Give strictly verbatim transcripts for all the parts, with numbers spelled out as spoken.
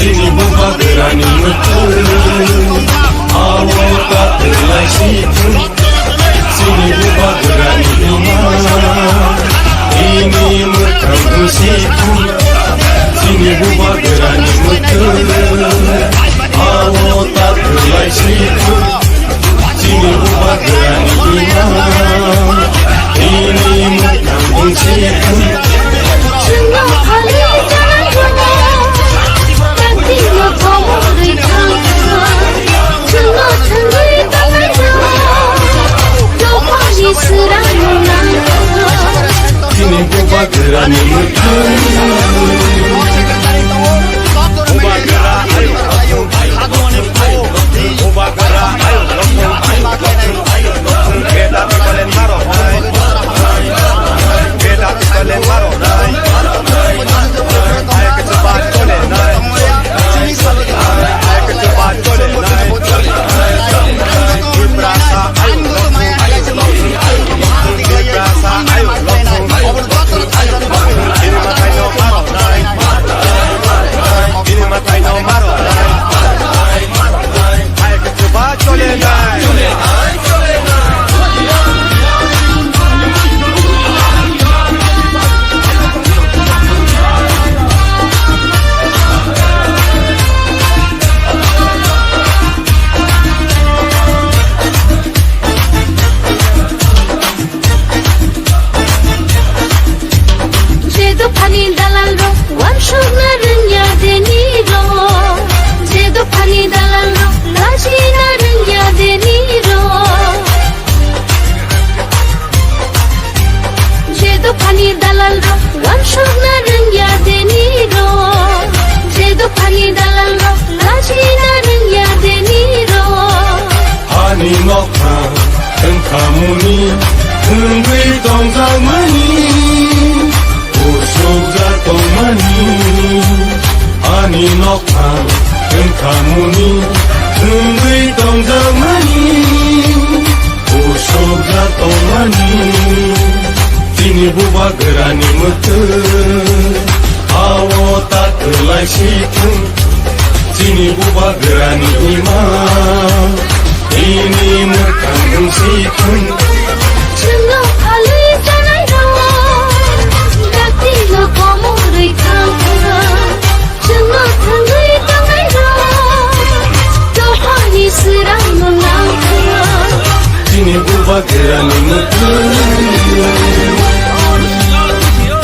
Chini bubagrani mwkhwtwng, abo ta twlai si thung. Chini bubagrani ima, ini mwkhang si thung. Chini bubagrani mwkhwtwng, abo ta twlai si thung. Chini bubagrani ima, ini mwkhang si thung. Chwngno khali janai rwnai, tangtino komorwi thangkha. Chwngno thangwi tanai rwnai, dophani swrangno nangkha. Chini bubagrani mwkhwtwng. Bubagra ayo, bubagra ayo, lokhong ayo, lokhong ayo, lokhong. Beta talen maro nai. Beta talen maro nai. Ayo ke cepat tole nai. Ayo ke cepat tole nai. Tiprasa ayo, lokhong ayo, lokhong. Tiprasa ayo, lokhong ayo. Ini matai no maro nai. Ini matai no maro nai. Je dophani dalal rok, wansukna rwngya deni rok. Je dophani dalal rok, lajina rwngya deni rok. Je dophani dalal rok, wansukna rwngya deni rok. Je dophani dalal rok, lajina rwngya deni rok. Ani nokha. Wngkhamuni wngwi tongjakmani, usukjak tongmani. Ani nokha wngkhamuni wngwi tongjakmani, usukjak tongmani. Chini bubagrani mwkhwtwng, ao ta twlai si thung. Chini bubagrani ima, ini mwkhang wng si thung. Chwngno phali janai rok, dakti no komorwi thangkha. Chwngno thangwi tangnai rok, dophani swrangno nangkha. Chini bubagrani mwkhwtwng.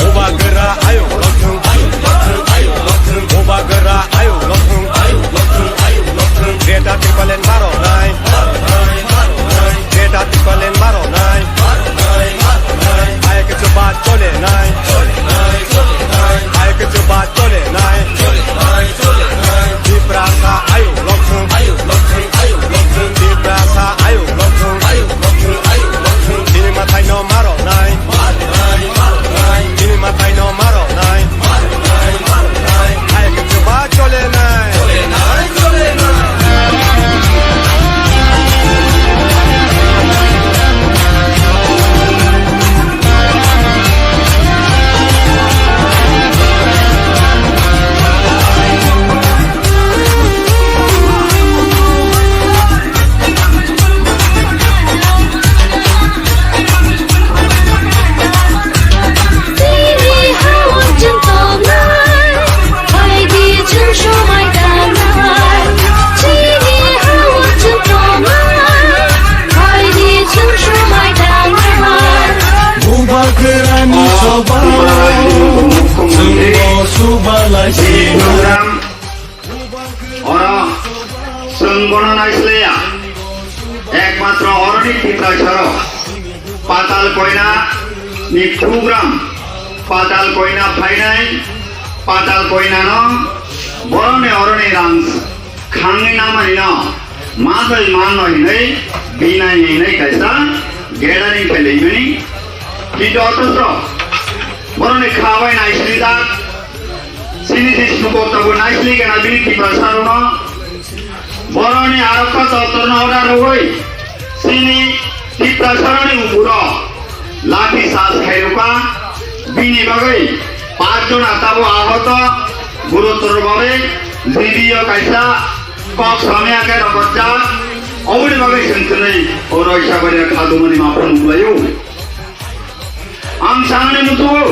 Bubagra ayo lokhwng, ayo lokhwng, ayo lokhwng. Bubagra ayo lokhwng, ayo lokhwng, ayo lokhwng. Beta tripalen maro nai. Beta tripalen maro nai. Ayo ke chuba chole nai. Ayo ke chuba chole nai. Tiprasa ayo lokhwng, ayo lokhwng, ayo lokhwng. Tiprasa ayo lokhwng, ayo lokhwng, ayo lokhwng. Chini matai no maro nai. Chini matai no maro nai. Ayo ke chuba chole nai. Bubagrani chobao chwngno subalai sino. Oro chwng bono naislaya, ekmatro oroni Tiprasarok Patal Koina ni program, Patal Koina phainai, Patal Koina no boroni oroni rang khangwi namanino Manoi manoi hinwi binai hinwi kaisa gathering khailai mani. Kintu othocho boroni kha bai naisli jak, chini je sukok tabo naisli gana bini Tiprasa rokno. Boroni arokha doptorno order rwwi chini Tiprasa rokni upuro lathi charge khairokha. Bini bagwi pachjon atabo ahoto, gurutor bagwi G B o kaisa kok samya khe rohorjak. Oboni bagwi chwng twnwi o Roisabari khadumani maphang nukhlaio. Ang sanani mutuo,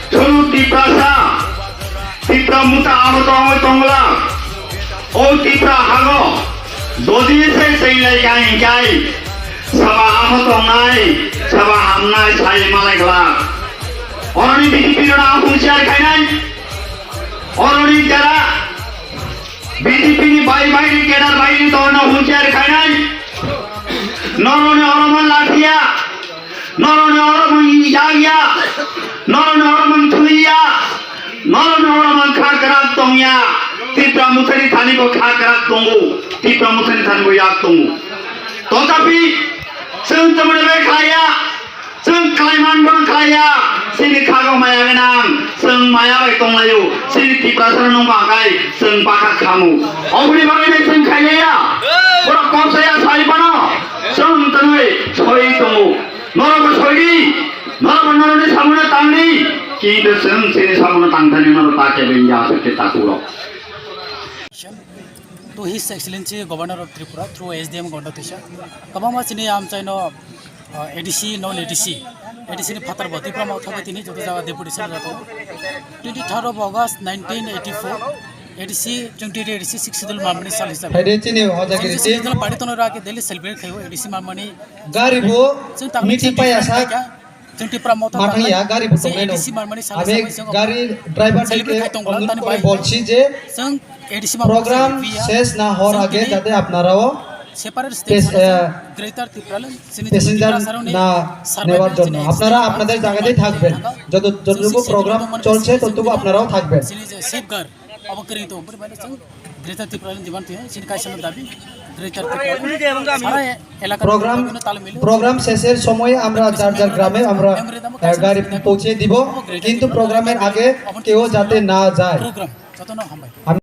chwng Tiprasa, Tipra muta ahoto wngwi tongla. O Tipra hago dodi se teinglai ka hingkai, saba ahoto wngnai, saba hamnai sai malai glak. Oroni B J P rona husiar khainai. Oroni jara B J P ni bai bai ni kedar bai ni dol no husiar khainai. Noroni oroman lathia, noroni oroman yagya, noroni oroman thuya, noroni oroman khakrak tongya. Tipra muthani thani bo khakrak tongo, Tipra muthani thani bo yak tongo. Totapi chwng tamani bai khlaiya. Chwng khlaiman bono khlaiya, chini khago maya gwnang, chwng maya bai tonglaio, chini Tiprasa no nung bagai, chwng baka khamu. Oboni bagwi bai chwng khailaiya, borok kok saya sai phano, chwng twnwi soi tongo. Norokbo soidi, norokbo norokni samungo tangdi, kintu chwng chini samungo tangthani norok ta kebengya aswk khe ta kurok. To His Excellency Governor of Tripura through S D M Gonda Tisa, kwbangma chini amchaino, uh, A D C, non A D C, A D C ni phatar bo Tipra Motha bai tini joto jaga deputation rwjago. Twenty third of August nineteen eighty four, A D C, twenty eight A D C, six schedule manmani sal hisabe. Phaide chini o jaga chini riti. Six schedule party tono rake daily celebrate khayo A D C manmani. Gari bo chwng tangni miti chwng paya sa. Chwng Tipra Motha mathang ya, gari bo tongnai no. A D C manmani sal hisabe chwng gari driver celebrate khai tongla, tani bai bolchi je chwng A D C manmani program ses na hor age jate apnarao separate state, eh, Greater Tipraland, chini passenger Tipra saroni na survival nebar jonno. Chini apnara apnader jaga te thakben. Joto, jototuku program cholche, tototuku apnarao thakben. Chini je safeguard, abo kwrwi tongo, bwrwi bai chwng Greater Tipraland demand tuya, chini kaisa dabi, Greater Tipraland. Sara elakar program, program seser somoy amra jar jar grame amra, eh, gari pouche dibo, kintu program er age keo jate na jai. Program, jotono hambai.